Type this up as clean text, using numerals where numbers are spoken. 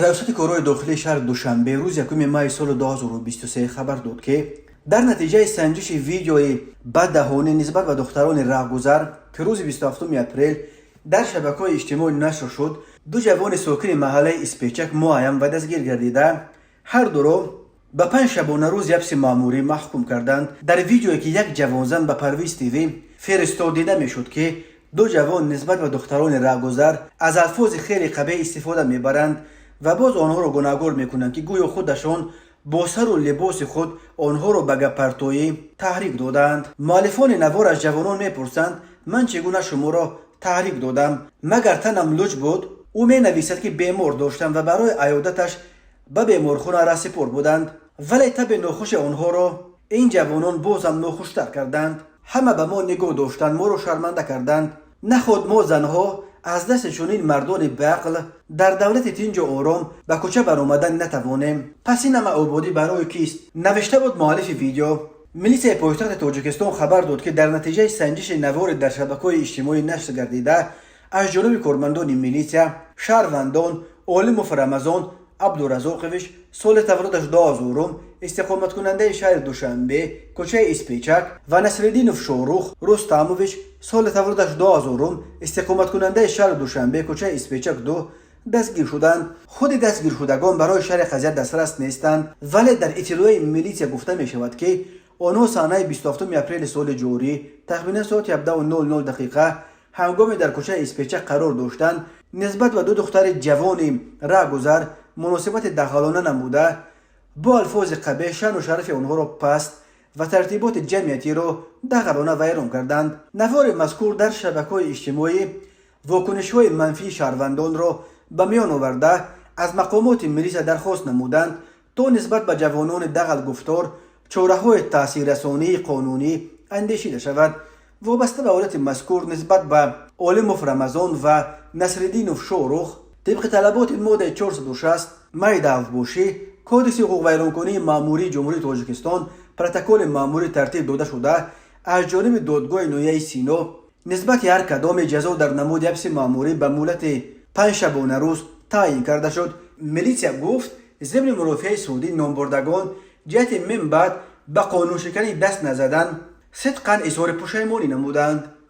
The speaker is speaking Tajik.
Раёсати корҳои дохилии шаҳри Душанбе рӯзи 1 майи соли 2023 хабар дод, ки дар натиҷаи санҷиши видеои баддаҳонӣ нисбат ба духтарони раҳгузар, ки рӯзи 27 апрел дар шабакаҳои иҷтимоӣ нашр шуд, ду ҷавони сокини маҳаллаи Испечак муайян ва дастгир гардида, ҳар дуро ба 5 шабонарӯзи ҳабси маъмурӣ маҳкум карданд. Дар видеое, ки як ҷавонзан ба Парвиз ТВ фиристод, дида мешуд, ки ду ҷавон нисбат ба духтарони раҳгузар аз алфози хеле қабеҳ истифода мебаранд ва боз онҳоро гунаҳгор мекунанд, ки гӯё худашон бо сару либоси худ онҳоро ба гаппартоӣ таҳрик додаанд. Муаллифони навор аз ҷавонон мепурсанд: «Ман чӣ гуна шуморо таҳрик додам? Магар танам луҷ буд?» Ӯ менависад, ки бемор доштам ва барои аёдаташ ба беморхона раҳсипор буданд, вале таби нохуши онҳоро ин ҷавонон бозам нохуштар карданд. Ҳама ба мо нигоҳ доштанд, моро шарманда карданд. Наход мо, занҳо, аз дасти чунин мардони беақл дар давлати тинҷу ором ба кӯча баромадан натавонем? Пас ин ҳама ободӣ барои кист?» навишта буд муаллифи видео. Милитсияи пойтахти Тоҷикистон хабар дод, ки дар натиҷаи санҷиши навори дар шабакаҳои иҷтимоӣ нашр гардида аз ҷониби кормандони милитсия, шаҳрвандон Олимов Рамазон Абдуразоқович, соли таваллудаш 2000, истиқоматкунандаи шаҳри Душанбе, кӯчаи Испечак, ва Насриддинов Шорух Рустамович, соли таваллудаш 2000, истиқоматкунандаи шаҳри Душанбе, кӯчаи Испечак 2, дастгир шуданд. Худи дастгиршудагон барои шарҳи қазия дастрас нестанд, вале дар иттилои милитсия гуфта мешавад, ки онҳо санаи 27 апрели соли ҷорӣ тахминан соати 17:00 дақиқа, ҳангоме дар кӯчаи Испечак қарор доштанд, нисбат ба ду духтари ҷавони раҳгузар муносибати дағалона намуда, бо алфози қабеҳ шаъну шарафи онҳоро паст ва тартиботи ҷамъиятиро дағалона вайрон карданд. Навори мазкур дар шабакаҳои иҷтимоӣ вокунишҳои манфии шаҳрвандонро ба миён оварда, аз мақомоти милиса дархост намуданд, то нисбат ба ҷавонони дағалгуфтор чораҳои таъсиррасонии қонунӣ андешида шавад. Вобаста ба ҳолати мазкур нисбат ба Олимов Рамазон ва Насриддинов Шорух тибқи талаботи моддаи 460 майда авбошӣ Кодекси ҳуқуқвайронкунии маъмурии Ҷумҳурии Тоҷикистон протоколи маъмурӣ тартиб дода шуда, аз ҷониби додгоҳи ноҳияи Сино нисбати ҳар кадоме ҷазо дар намуди ҳабси маъмурӣ ба муҳлати 5 шабонарӯз таъйин карда шуд. Милитсия гуфт, зимни мурофиаи судӣ номбурдагон ҷиҳати мин баъд ба қонуншиканӣ даст назадан сидқан изҳори пушаймонӣ намуданд.